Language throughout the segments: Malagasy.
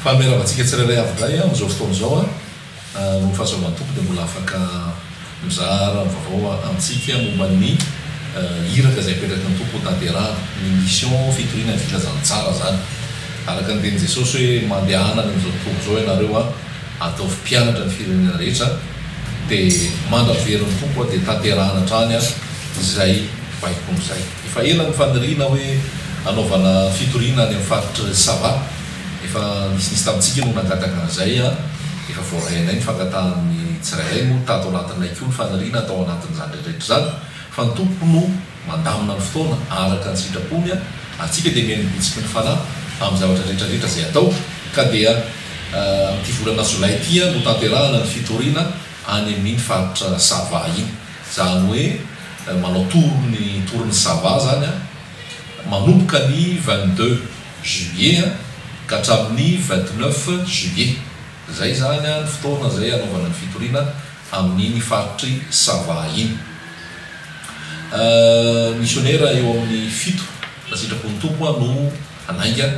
Fa miarahaba antsika tsirairay avy indray amin'izao fotoana izao. Noho ny fahasoavan'ny Tompo dia mbola afaka mizara ny vaovao amintsika momba ny iraka izay apetraky ny Tompo hotanterahana, ny mission fitoriana ny filazantsara izany. Araka ny tenin'i Jesosy hoe mandehana any amin'izao tontolo izao ianareo, ataovy mpianatra ny firenena rehetra, dia mandra-piverin'ny Tompo dia tanterahana hatrany izay baikony izay. Efa ela ny faniriana hoe hanaovana fitoriana any amin'ny faritr'i Sava. Efa nisinisy tamintsika no nangataka an'izay an! Efa voaray anay ny fangatahan'ny tsirairay moa tato anatinay koa ny faniriana tao anatin'izany rehetra izany fa ny Tompo no mandamina ny fotoana araka ny sitrapony an! Antsika dia mihaino ny bitsiky ny Fanahy amin'ny zavatra rehetra rehetra izay atao ka dia amin'ity volana jolay ity an no tanterahana ny fitoriana any amin'iny faritra Sava iny. Izany hoe manao tour ny tour ny Sava izany an! Manomboka ny 22 juillet ka hatramin'ny 29 juillet. Izay izany ny fotoana izay hanaovana ny fitoriana amin'iny faritr'i Sava iny. Misionera eo amin'ny fito raha sitrapon'ny Tompo no hanainga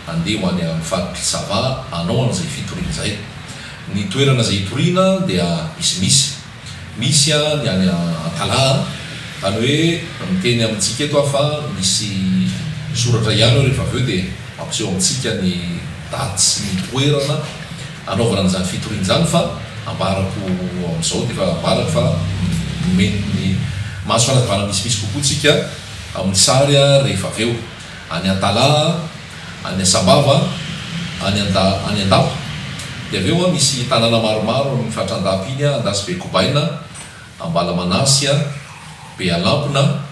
handeha ho any amin'ny faritr'i Sava hanao an'izay fitoriana izay. Ny toerana izay hitoriana dia misimisy. Misy ny any Antalaha, izany hoe miteny amintsika eto aho fa misy soratra ihany eo rehefa avy eo dia mampiseho amintsika ny daty sy ny toerana hanaovana an'izany fitoriana izany fa ambarako amin'izao dia efa ambarako fa mety mahazo fanazavana misimisy kokoa tsika amin'ny sary rehefa avy eo. Any Antalaha. Any Sambava, any Anda, any Andapa. Dia avy eo misy tanàna maromaro amin'ny faritra Andapa iny, Andasibe Kobaina, Ambalamanasy, Bealampona,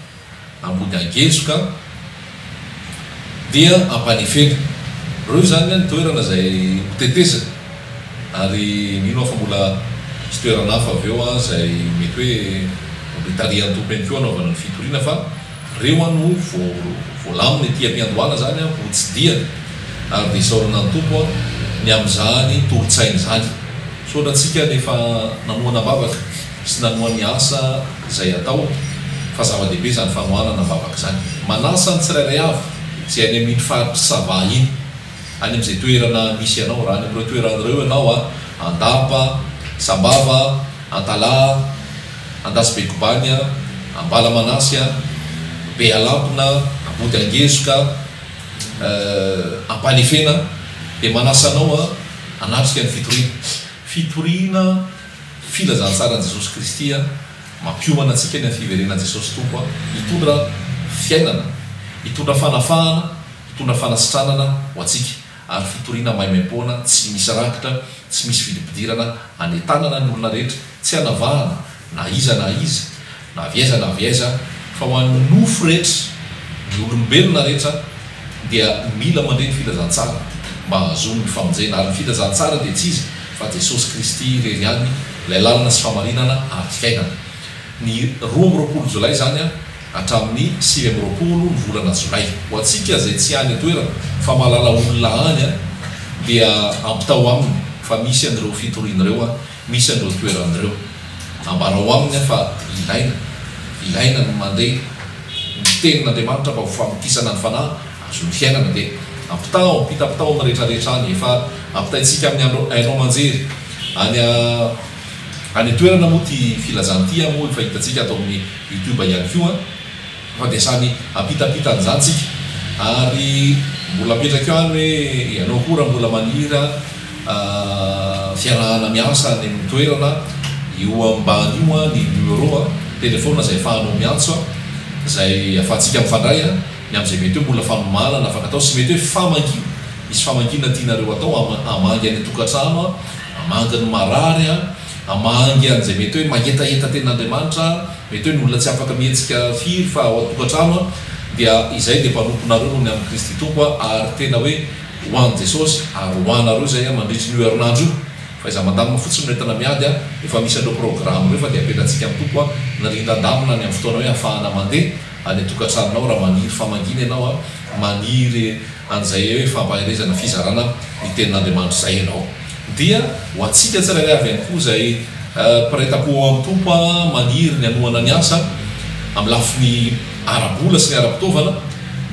Ambody Angezoka, dia Ampanefena. Ireo izany ny toerana izay hotetezina ary mino aho fa mbola hisy toerana hafa avy eo izay mety hoe mbola hitarihan'ny Tompo ihany koa hanaovana ny fitoriana fa Reo an no voalamina ety ampiandohana zany an ho tsidihana ary dia isaorana ny Tompo an ny amin'izany tolo-tsaina izany. Misaotra antsika ny efa nanohana am-bavaka sy nanoha ny asa izay atao fa zava-dehibe izany fanohanana am-bavaka izany. Manasa ny tsirairay avy izay any amin'iny faritr'i Sava iny, any amin'izay toerana misy anao, raha any amin'ireo toerana ireo ianao an, Andapa, Sambava, Antalaha, Andasibekobany, Ambalamanasy, Bealampona, Ambody Angezoka, Ampanefena dia manasa anao hanatrika ny fitoriana. Fitoriana filazantsaran'i Jesosy Kristy mampiomana antsika ny amin'ny fiverenan'i Jesosy Tompo hitondra fiainana, hitondra fanafahana, hitondra fanasitranana ho antsika ary fitoriana maimaimpoana tsy misy rakitra, tsy misy vidim-pidirana anentanana ny olona rehetra Tsy anavahana na iza na iza, na avy aiza na avy aiza, fa ho an'ny nofo rehetra, ny olombelona rehetra dia mila mandre ny filazantsara mba hahazoany ny famonjena. Ary ny filazantsara dia tsy iza fa Jesosy Kristy irery ihany, ilay lalana sy famarinana ary fiainana. Ny 22 jolay izany hatramin'ny 29 ny volana jolay. Ho antsika izay tsy any an-toerana fa mahalala olona any dia ampitao aminy fa misy an'ireo fitoriana ireo. misy an'ireo toerana ireo. Ambarao aminy fa ilaina, ilaina ny mandre ny tenin'Andriamanitra mba ho famokisana ny fanahy, azon'ny fiainana. Dia ampitahao, ampitapitao amin'ny rehetra rehetra any. Efa ampitaintsika amin'ny andro haino aman-jery any any an-toerana moa ity filazana ity moa efa hitantsika ato amin'ny youtube ihany koa. Fa dia samy hampitampita an'izany tsika. Ary mbola apetrako ihany hoe ianao koa raha mbola maniry fiarahana miasa any amin'ny toerana, io ambany io ny numéro telephone izay afahanao miantso, izay afahantsika mifandray ny amin'izay mety hoe mbola fanomanana afaka atao sy mety hoe famangiana, misy famangiana tianareo atao, hamangy any an-tokantrano, hamangy ny marary. Hamangy an'izay mety hoe mangetaheta tenin'Andriamanitra, mety hoe ny olona tsy afaka mihetsika firy fa ao an-tokantrano, dia izay dia mpanomponareo noho ny amin'i Kristy Tompo ary tena hoe ho an'i Jesosy ary ho anareo izay mandritry ny io herinandro io. Fa iza mandamina fotsiny no entina miady, efa misy an'ireo programa ireo fa dia apetratsika amin'ny Tompo ny rindran-damina ny amin'ny fotoana hoe ahafahana mandeha any an-tokantranonao raha maniry famangiana ianao, maniry an'izay hoe fampaherezana fizarana ny tenin'Andriamanitra izay ianao. Dia ho antsika tsirairay avy ihany koa izay mpiray tampo ao amin'ny Tompo maniry ny hanohana ny asa amin'ny lafiny ara-bola sy ny ara-pitaovana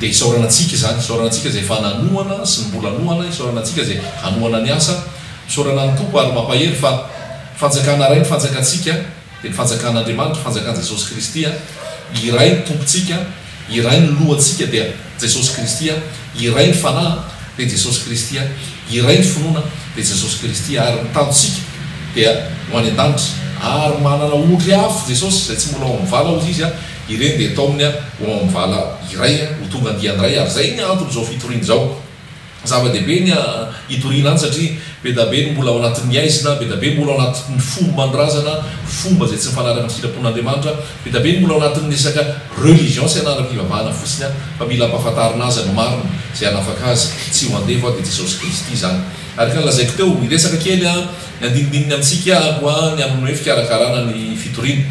Dia isaorana antsika izany, isaorana antsika izay efa nanohana sy ny mbola hanohana, isaorana antsika izay hanohana ny asa, isaorana ny Tompo ary mampahery fa fanjakana iray ny fanjakantsika dia ny fanjakan'Andriamanitra, fanjakan'i Jesosy Kristy, iray ny Tompontsika, iray ny Lohantsika dia Jesosy Kristy, iray ny Fanahy dia Jesosy Kristy, iray ny finoana dia Jesosy Kristy ary ny tanjontsika dia ho any an-danitra ary manana ondry hafa Jesosy izay tsy mbola ao amin'ny vala hozy Izy Ireny dia taominy ho ao amin'ny vala iray, ho tonga andiany iray, ary izay ny anton'izao fitoriana izao. Zava-dehibe ny hitoriana any satria be da be ny mbola ao anatin'ny haizina, be da be ny mbola ao anatin'ny fomban-drazana, fomba izay tsy mifanaraka amin'ny sitrapon'Andriamanitra, be da be ny mbola ao anatin'ny resaka religion sy anaram-pivavahana fotsiny fa mila ampahafantarina azy ny marina izay hanafaka azy tsy ho andevo dia Jesosy Kristy izany. Araka ny lazaiko teo, hiresaka kely Ny andinindininy amintsika ato ny amin'ny hoe fikarakarana ny fitoriana.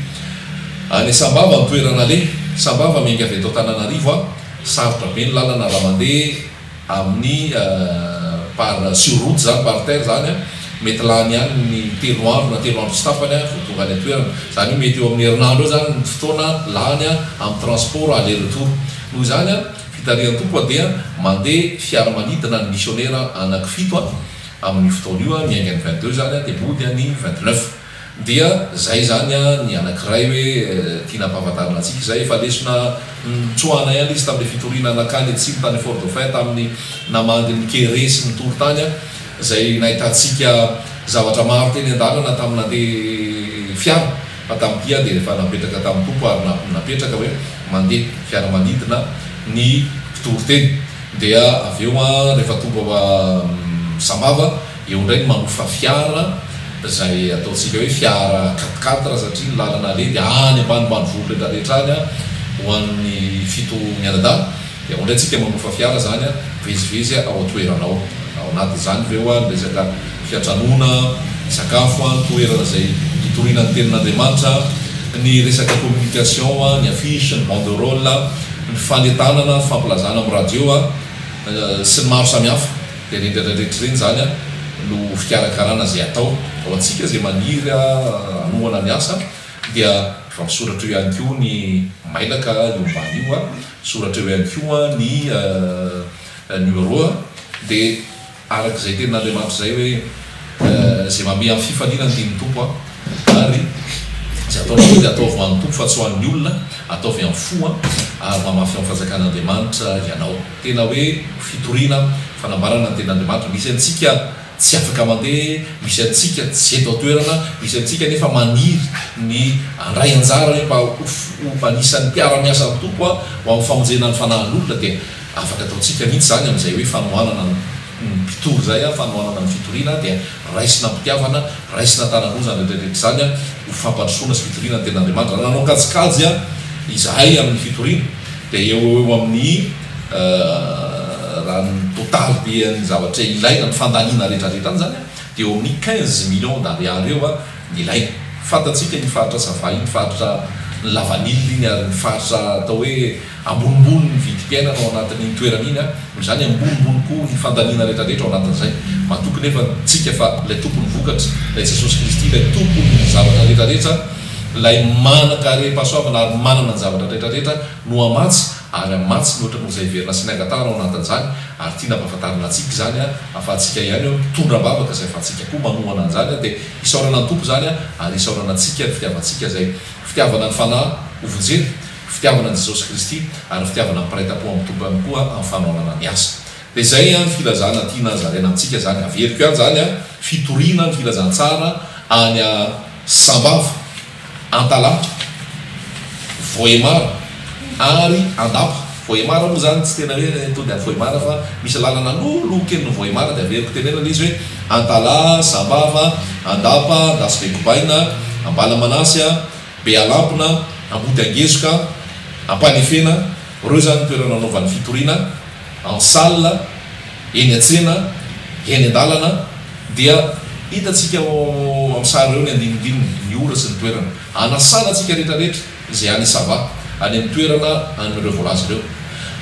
Any Sambava ny toerana aleha. Sambava miainga avy eto Antananarivo. Sarotra be ny lalana raha mandeha amin'ny par sur route izany, par terre izany. Mety lany any ny telo andro na telo andro sy tapany vao tonga any an-toerana. Izany hoe mety eo amin'ny herinandro eo izany ny fotoana lany amin'ny transport aller retour. Noho izany, fitarihan'ny Tompo dia mandeha fiaramanidina ny misionera anankifito. Amin'io fotoana io, miainga ny 22 izany dia mody ny 29. Dia izay izany ny anankiray hoe tiana ampahafantarina antsika izay. Efa lesona nitsoahana ihany izy tamin'ilay fitoriana nankany atsimo tany Fort Dauphin tamin'ny namangy ny kere sy ny tory tany, izay nahitantsika zavatra maro teny an-dalana tamin'ny nandeha fiara. Fa tamin'ity aho dia efa napetraka tamin'ny Tompo ary napetraka hoe mandeha fiaramanidina ny mpitory teny. Dia avy eo an, rehefa tonga ao Sambava, eo indray ny manofa fiara, izay ataontsika hoe fiara quatre quatre satria ny lalana aleha dia any ambanimbanivohitra rehetra rehetra any an, ho an'ny fito mianadahy. Dia ao indray tsika manofa fiara izany an, mivezivezy ao an-toerana ao. Ao anatin'izany ireo an, ny resaka fiantranoana, ny sakafo an, ny toerana izay hitoriana ny tenin'Andriamanitra, ny resaka communication an, ny affiche, ny banderole, ny fanentanana, ny fampilazana amin'ny radio sy ny maro samihafa. Dia ireny rehetra rehetra ireny izany no fikarakarana izay atao. Ho antsika izay maniry hanohana ny asa dia efa misoratra eo ihany koa ny mailaka io ambany io, misoratra eo ihany koa ny numéro dia Araka izay tenin'Andriamanitra izay hoe, Izay mamehy amin'ny fifaliana ny tian'ny Tompo aho, ary izay ataonareo dia ataovy ho an'ny Tompo fa tsy ho an'ny olona, ataovy amin'ny fo ary mamafy ao amin'ny fanjakan'Andriamanitra ianao. Tena hoe fitoriana, fanambarana ny tenin'Andriamanitra. Misy antsika tsy afaka mandeha, misy antsika tsy eto an-toerana, misy antsika nefa maniry ny handray anjara hoe mba ho anisan'ny mpiara-miasa amin'ny Tompo ho amin'ny famonjena ny fanahin'olona dia Afaka ataontsika mihitsy izany amin'izay hoe fanohanana ny mpitory izay, fanohanana ny fitoriana dia raisina am-pitiavana, raisina an-tanan'oa izany rehetra rehetra izany ho fampandrosoana sy fitoriana ny tenin'Andriamanitra. Raha nanao kajikajy izahay amin'ny fitoriana dia eo ho eo amin'ny raha ny totaly be an'ny zavatra ilaina, ny fandaniana rehetra rehetra any izany dia eo amin'ny 15 millions d'ariary eo ny ilaina. Fantatsika iny faritra Sava iny, faritra ny lavanila iny ary ny faritra atao hoe Ambonimbony ny vidim-piainana ao anatin'iny toerana iny, noho izany ambonimbony koa ny fandaniana rehetrarehetra ao anatin'izay. Matoky nefa tsika fa ilay Tompon'ny vokatra, ilay Jesosy Kristy, ilay Tompon'ny zavatra rehetrarehetra, ilay manan-karem-pahasoavana ary manana ny zavatra rehetrarehetra no hamatsy ary hamatsy mihoatra noho izay heverina sy ny angatahana ao anatin'izany ary tiana ampahafantarina antsika izany ahafahantsika ihany eo mitondra am-bavaka izay ahafahantsika koa manohana an'izany dia isaorana ny Tompo izany ary isaorana antsika ny fitiavantsika izay fitiavana ny fanahy hovonjena. Fitiavana an'i Jesosy Kristy ary fitiavana ny mpiray tampo amin'ny Tompo ihany koa amin'ny fanohanana ny asa. Dia izay ny filazana tiana zaraina amintsika izany. Averiko ihany izany, fitoriana ny filazantsara any Sambava, Antalaha, Vohemar ary Andapa. Vohemar moa izany tsy tena hoe tonga dia any Vohemar fa misy lalana alohaloha kelin'ny Vohemar dia averiko tenenana ilay izy hoe Antalaha, Sambava, Andapa, Andasibekobaina, Ambalamanasy, Bealampina, Ambody Angezoka, Ampanefena, ireo izany ny toerana anaovany fitoriana, en salle, eny an-tsena, eny an-dalana, dia hitantsika ao amin'ny sary ireo ny andinindininy, ny ora sy ny toerana. Anasana antsika rehetra rehetra izay any Sava, any amin'ny toerana an'ireo voalaza ireo.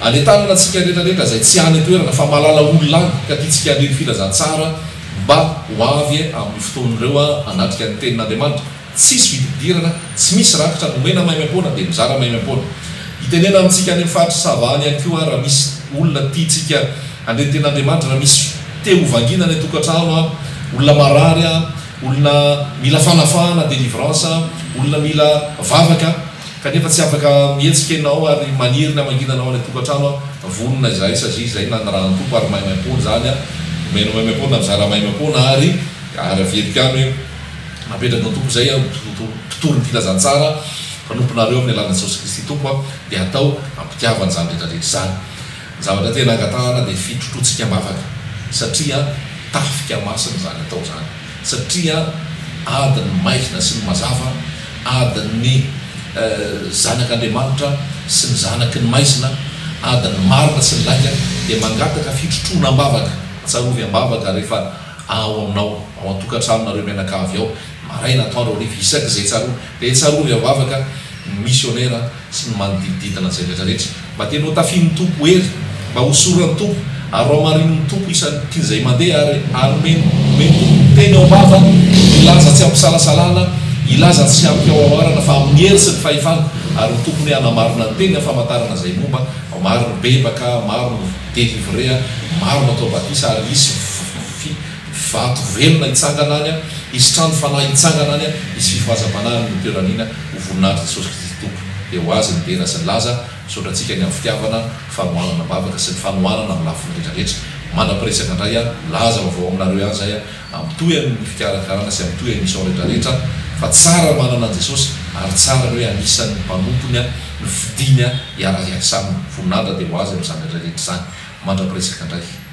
Anentanana antsika rehetra rehetra izay tsy any an-toerana fa mahalala olona any ka tiantsika handre ny filazantsara mba ho avy amin'io fotoana ireo hanatrika ny tenin'Andriamanitra. Tsisy vidim-pidirana, tsy misy rakitra, nomena maimaimpoana dia mizara maimaimpoana. Hitenena amintsika any amin'ny faritry Sava any ihany koa raha misy olona tiantsika handre ny tenin'Andriamanitra, raha misy te ho vangiana any an-tokantrano an, olona marary an, olona mila fanafahana, délivrance, olona mila vavaka kanefa tsy afaka mihetsika ianao ary maniry ny hamangiana anao any an-tokantrano an, vonona izahay satria izay nanirahan'ny Tompo ary maimaimpoana izany an, omena maimaimpoana, mizara maimaimpoana ary ary averiko ihany hoe napetraky ny Tompo izay mpitory ny filazantsara, mpanomponareo amin'ny alalan'i Jesosy Kristy Tompo an, dia atao am-pitiavana izany rehetra rehetra izany. Ny zavatra tena angatahana dia fitrotroantsika am-bavaka satria tafika masina izany atao izany satria adin'ny maizina sy ny mazava, adin'ny zanak'Andriamanitra sy ny zanaky ny maizina, adin'ny marina sy ny lainga dia mangataka fitrotroana am-bavaka, tsarovy am-bavaka rehefa ao aminao, ao an-tokantranonareo mianakavy ao, maraina, atoandro, hariva, isak'izay tsarovy dia tsarovy am-bavaka ny misionera sy ny manodidididina an'izay rehetra rehetra. Mba tena ho tafian'ny Tompo hery, mba hosoran'ny Tompo ary hohamarinin'ny Tompo isan'izay mandeha ary hanomeny omen'ny Tompo teny ao am-bava hilaza tsy am-pisalasalana, hilaza tsy am-pihaohaoarana fa amin'ny hery sy ny fahefana ary ho tompony hanamarina ny teny amin'ny famantarana izay momba, maro ny bebaka, maro no délivrer, maro no atao batisa ary hisy fi vato velona hitsangana any, hisy trano fanahy hitsangana any, hisy fifohazam-panahy amin'ny toerana iny ho voninahitr'i Jesosy Kristy Tompo. Dia ho Azy ny dera sy ny laza. Misaotra antsika ny amin'ny fitiavana, fanohanana am-bavaka sy ny fanohanana amin'ny lafiny rehetra rehetra. Mandra-piresaka indray aho, milaza vaovao aminareo ihany izay aho, mitohy amin'ny fikarakarana sy mitohy amin'ny mission rehetra rehetra fa tsara ny manana an'i Jesosy ary tsara ny hoe anisan'ny mpanompony nofidiny hiara-hiasa aminy. Voninahitra dia ho Azy amin'izany rehetra rehetra izany. Mandra-piresaka indray.